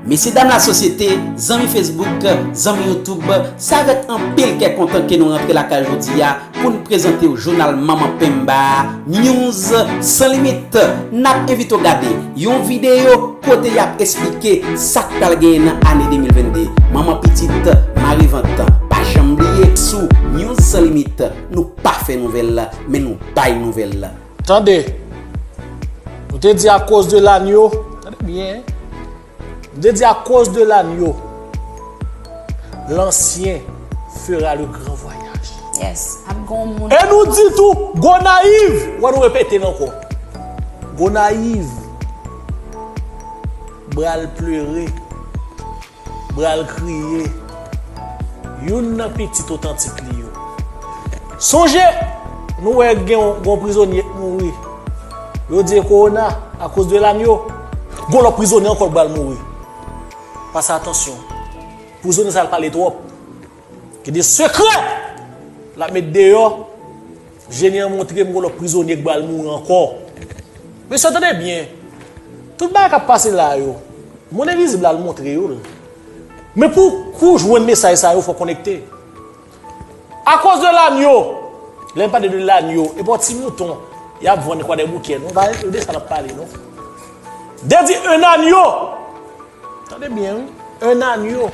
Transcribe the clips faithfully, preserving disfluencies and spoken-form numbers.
Mesye dam lasosyete, zanmi Facebook, zanmi YouTube, se avèk anpil kè kontan ke nou rantre lakay jodi a pou n prezante w jounal Manman Penba a, News San Limit. N ap envite w gade yon videyo kote y ap esplike sa k pral genyen nan ane de mil vennde. Manman pitit, mari vant, pa janm bliye sou News San Limit, nou pa fè nouvèl, men nou bay nouvèl. Tande, nou te di akoz de lanyo, tande byen, m te di akoz de lanyo, lansyen fera le gran vwayaj. Yes, ap gon moun. E nou di tou, Gonayiv, wè nou repete l ankò. Gonayiv, bral plere, bral kriye, youn nan pitit otantik li yo. Sonje, nou wè gen yon, yon prizonye k mouri. Yo di e kowona, akoz de lanyo. Gon lòt prizonye ankò k pral mouri. Pase atansyon. Prizonye sa l pale twòp. Gen de sekrè l ap met deyò. Jeni an montre m gon lòt prizonye k pral mouri ankò. Mesye, tande byen. Tout bagay k ap pase la yo, Monn Envizib la, l montre yo l. Men pou, pou w jwenn mesaj sa yo, fò w konekte. Akoz de lanyo, lè m pale de lanyo, e pa yon ti mouton y ap vann Kwadèboukè, non, pa de sa n ap pale, non. De di un agneau. Tande byen, wi. Un agneau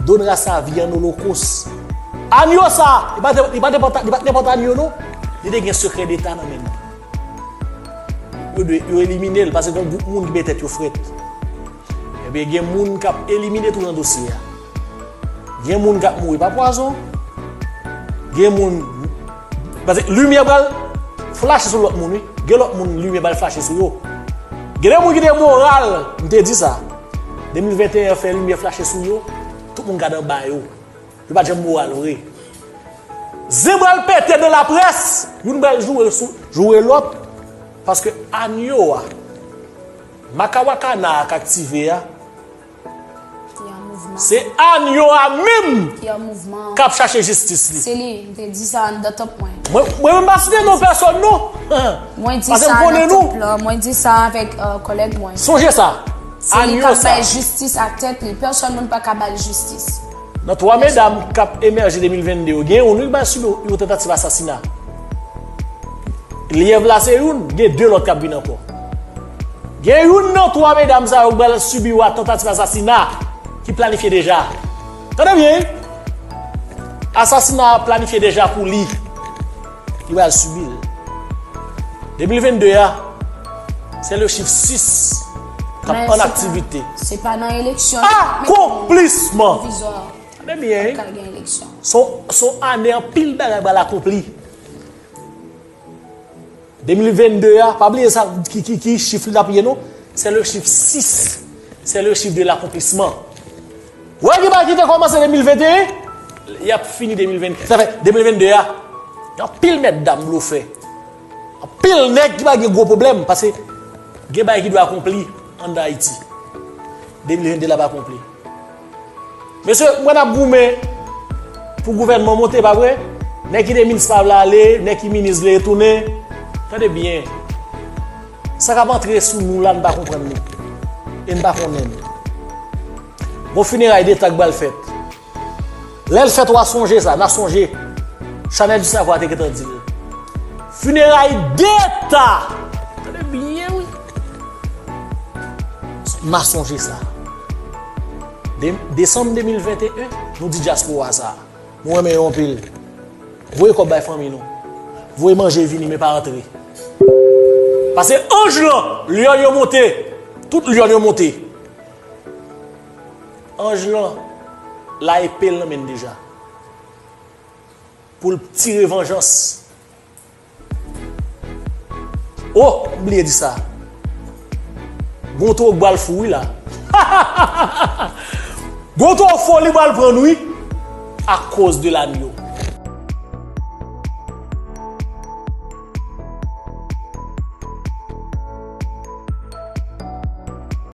donnera sa vie en holocauste. Agneau sa, li pa te, li pa te, li pa t nenpòt agneau, non. Li te gen sekrè deta nan men l. Yo dwe, yo elimine l, paske gen yon gwoup moun ki bay tèt yo frèt. Ebyen, gen moun k ap elimine tou nan dosye a. Gen moun k ap mouri pa pwazon. Gen moun, paske limyè pral flache sou lòt moun, wi. Gen lòt moun, limyè pral flache sou yo. Gen de moun ki te moral, m te di sa. De mil venteyen an fè limyè flache sou yo, tout moun gade anba yo. Yo pa t janm moral vre. Zen pral pete nan laprès, youn pral joure sou, joure lòt, paske agneau a, makawakana a k aktive a, Ki an mouvman. Se agneau a menm Ki an mouvman. K ap chache jistis li. Se li, m te di sa anndan tanp mwen. Mwen, mwen menm pa site non pèsòn non. Mwen di Paske m sa konnen anndan nou. Tanp lan, mwen di sa avèk, euh, kòlèg mwen. Sonje sa. Se li k ap bay jistis ak tèt li. Pèsòn moun pa ka ba l jistis. Nan twa medam k ap emèje de mil vennde yo, gen youn wi k bay sibi yon tantativ asasina. Lyèv la se youn, gen de lòt k ap vin ankò. Gen youn nan twa medam sa yo k pral sibi yon tantativ asasina ki planifye deja. Tande byen, wi. Asasina a planifye deja pou li. Li pral sibi l. De mil vennde a, se le chif sis k ap an aktivite. Se pa nan eleksyon. Akonplisman! Pwovizwa. Tande byen, wi. Ka gen eleksyon. Se yon, se yon ane anpil bagay pral akonpli. De mil vennde a, pa bliye sa, ki, ki, ki chif li t ap ye non. Se le chif sis. Se le chif de l'accomplissement. Wè gen bagay ki te kòmanse de mil venteyen, y ap fini de mil venteyen. Sa fè de mil vennde a, gen anpil mèt dam blofè. Anpil nèg ki pa gen gwo pwoblèm, paske gen bagay ki dwe akonpli anndan Ayiti. De mil vennde la pa akonpli. Mesye, m wè n ap goumen pou gouvènman monte, pa vre? Nèg ki te minis pa vle ale, nèg ki minis vle retounen. Tande byen. Sa k ap antre sou nou la, n pa konprann li. E n pa konnen l. Gon fineray deta k pral fèt. Lè l fèt, w a sonje sa, n a sonje. Chanèl di Savwa te gentan di l. Fineray deta! Tande byen, wi. N a sonje sa. De-, desanm de mil venteyen, nou di dyaspora sa. Nou renmen yo anpil. Voye kòb bay fanmi nou. Voye manje vini, men pa antre. Paske anj lan, lyòn yo monte. Tout lyòn yo monte. Anj lan, la epe l nan men l deja. Pou l tire vanjans. Oh, m bliye di sa. Gon twou k pral fou wi la. Gon twou foli pral pran nou wi. Akoz de lanyo.